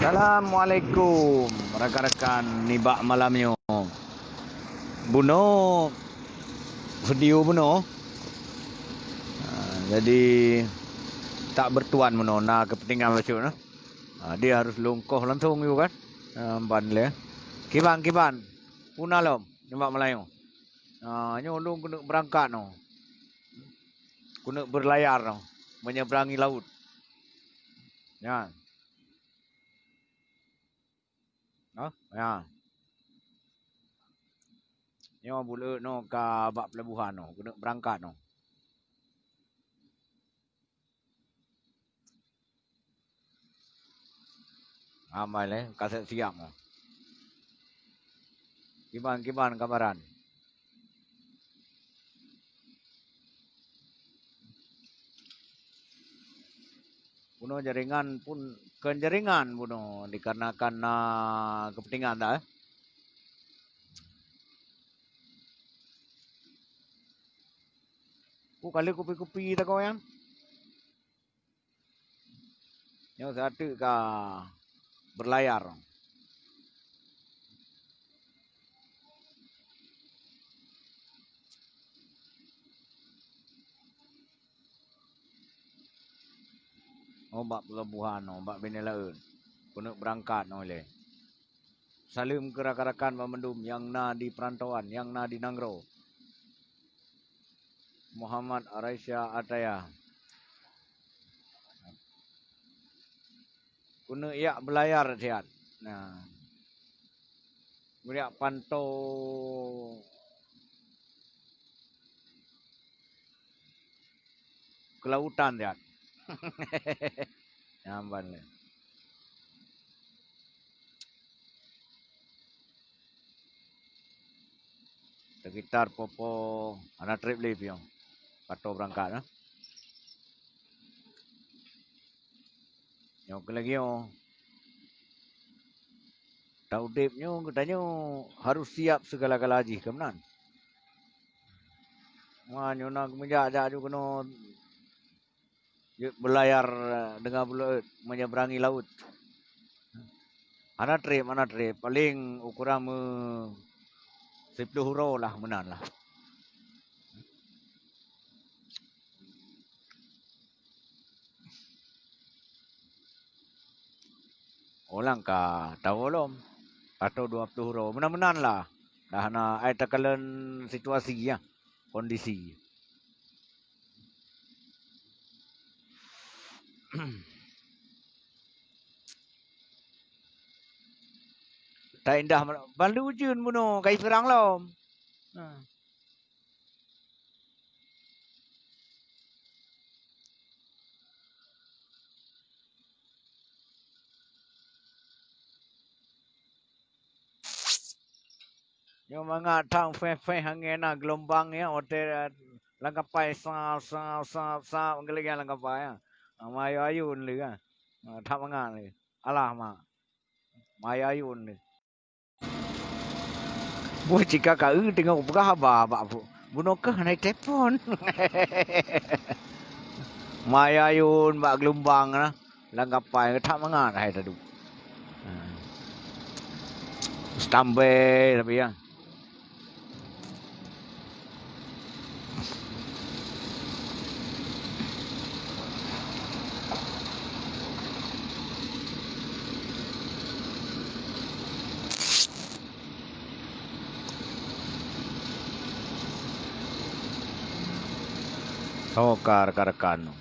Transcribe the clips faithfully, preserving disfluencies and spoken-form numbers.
Assalamualaikum rakan-rakan nibak malam nyoe. Bunoe video bunoe. Ha, jadi tak bertuan bunoe na kepentingan bacut nah. Ha, dia harus lungkoh langsung juga kan. Ha, ban le. Kiban, kiban. Puna lom nibak Melayu. Ha, nyoe ulôn keuneuk beurangkat noh. Keuneuk berlayar noh, menyeberangi laut. Nyan. Hah? Ya. Nyoe buleuk noh ka bak pelabuhan noh, keuneuk beurangkat noh. Amai lé, ka siap-siap nyoe. Kiban-kiban kabaran. Bunoe jaringan pun, kon jaringan bunoe, dikarenakan na kepentingan dah, eh. Ku kali kupi-kupi takoi nyan. Nyoe sateuk ka berlayar. Oh, bak pelabuhan, oh, bak binéh laôt. Keuneuk beurangkat, oh, lé. Saleuem keu rakan-rakan banmandum nyang na di peurantauan, nyang na di nanggroe. Muhammad Araisya Ataya. Keuneuk jak beulayar siat. Nah. Geujak pantoe keulautan siat. Nyan ban lé. Sekitar poh-poh hana trép lé piôh. Pato beurangkat, nah. Nyoe keuh lagèe nyoe. Taudép nyoe geutanyoe harôh siap sigala-gala jih keu meunan. Meunyoe na meujak-jak ju keunoe jeuet beulayar deungon buleuen meunyeberangi laôt. Hana trép, hana trép. Paleng ukoran meu siploh uroe lah meunan lah. Ulang ka tawoe lom. Atau dua ploh uroe. Meunan-meunan lah. Dah na ai takalon situasi ya, kondisi. Taindah, ban lheuh ujeuen bunoe ka jiseurang lom. Nah. Nyoe mangat that féh-féh angén na geulumbang nyan watèe, eh, lam kapai sap, sap, sap, sap, geulinyang lam kapai nyan. Ah, meuayôn-ayôn lé kan. Ah, that mangat lé. Alah mak. Meuayôn-ayôn lé. Boh cit ka ka eu teungoh peugah haba bak bu-, bunoe keuh hana telepon. Meuayôn-ayôn bak geulumbang na. Lam kapai that mangat hai taduek. Ha. Standby tapi ya. Oke, rekan-rekan.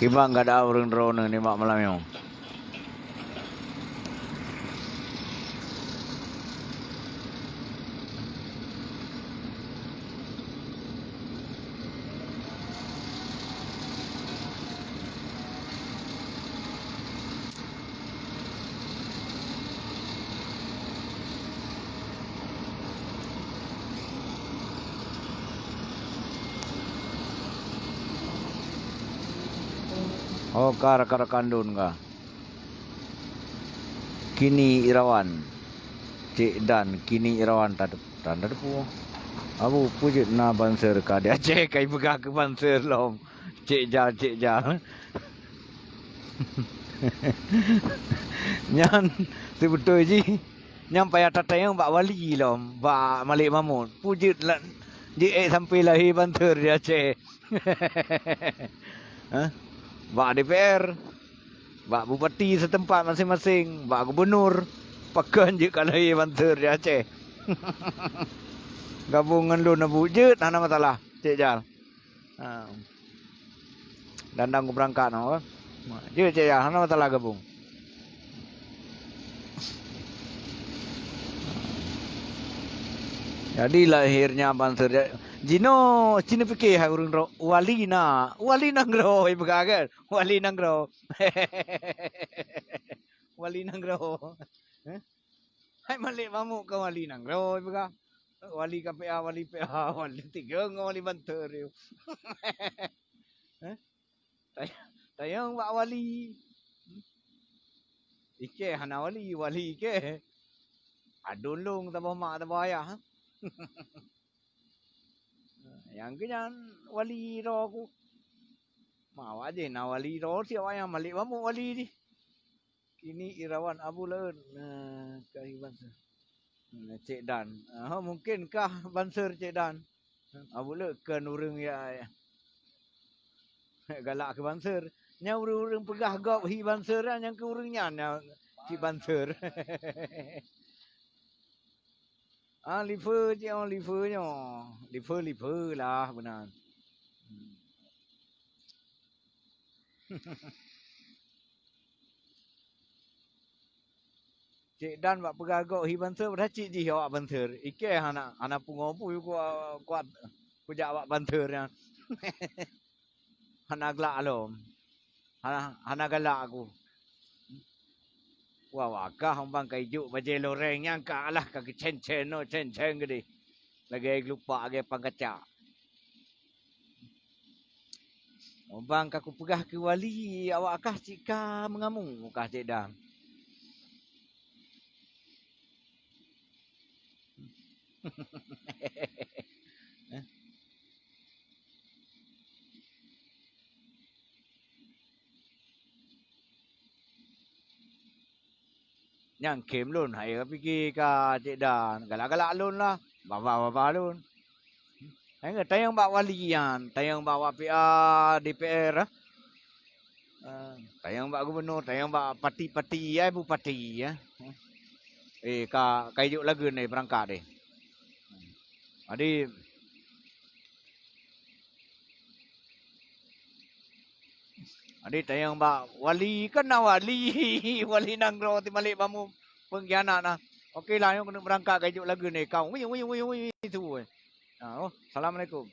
Kiban keuadaan ureueng droeneuh nibak malam nyoe? Oh, ka rakan-rakan lôn ka. Kini Irawan. Cék Dan, Kini Irawan tadeup-, tan tadeupu. Abu, peue jeuet na banser ka di Aceh, kai peugah keu banser lom. Cék Jal, Cék Jal. Nyan seubeutôi jih, nyan payah tatanyong bak wali lom, bak Malik Mahmud. Peue jeuet la-, jeuet ék sampoe lahé banser di Aceh. Hah? Bak D P R, bak bupati setempat maséng-maséng, bak gubunur, pakon jeuet ka lahé banser di Aceh. Gabong ngon lôn Abu, jeuet hana masalah, Cék Jal. Ha. Dan dang kubeurangkat noh, eh. Jeuet Cék Jal, hana masalah gabong. Jadi lahirnya banser ja-, jinoe cina pike hai ureuëng ro-, wali na, wali nanggroe ipeugah kan? Wali nanggroe. Wali nanggroe. Heh? Hai Malik Mahmud kan wali nanggroe ipeugah. Wali K P A, wali P A, wali tiga ngon wali banser. Heh? Tay-, tayong bak wali. Ikei hana wali, wali ikei. Adun lôn saboh mak saboh ayah. Nyang keu nyan wali droe ku. Ma awak jih na wali droe si awak nyang Malik Mahmud wali jih. Kini Irawan Abu Laut, nah, ka hi banser. Nah, Cék Dan. Ah, mungkin kah banser Cék Dan. Abu Laut kon ureuëng ya, ya. Galak keu banser. Nyang ureuëng-ureuëng peugah gob hi banser, nyang keu ureuëng nyan nyang cit banser. Ah, lipe cit, oh, lipe nyoe. Lipe, lipe lah, beuna. Hmm. Cék Dan bak peugah gob hi banser, padahai cit jih awak banser. Ikei hana, hana pungo peue ku, kuat kujak awak banser nyan. Hana galak lom. Hana, hana galak aku. Wah, wah, kah umbang ka ijok bajée loreng nyang ka alah ka geucen-cen, no, cen-cen geudeh. Lagée geulupak lagée pangkaca. Umbang ka kupeugah keu wali, awak kah cit ka meungamong kah Cék Dan. Nyang khém lôn hai ka pike ka Cék Dan, galak-galak lôn lah, baba-baba lôn. Hai nyoe tayong bak wali nyan, tayong bak awak P A D P R, eh. Eh, tayong bak gubunur, tayong bak pati-pati, eh, bupati, eh. Eh, ka, ka ijok lagun deh beurangkat deh. Jadi, jadi tayong bak wali, kan na wali, wali nanggroe ti Malik Mahmud pengkhianat nah. Oke lah, nyoe keuneuk beurangkat ka ijok lagun deh kau. Wi, wi, wi, wi, tu. Nah, oh, assalamualaikum.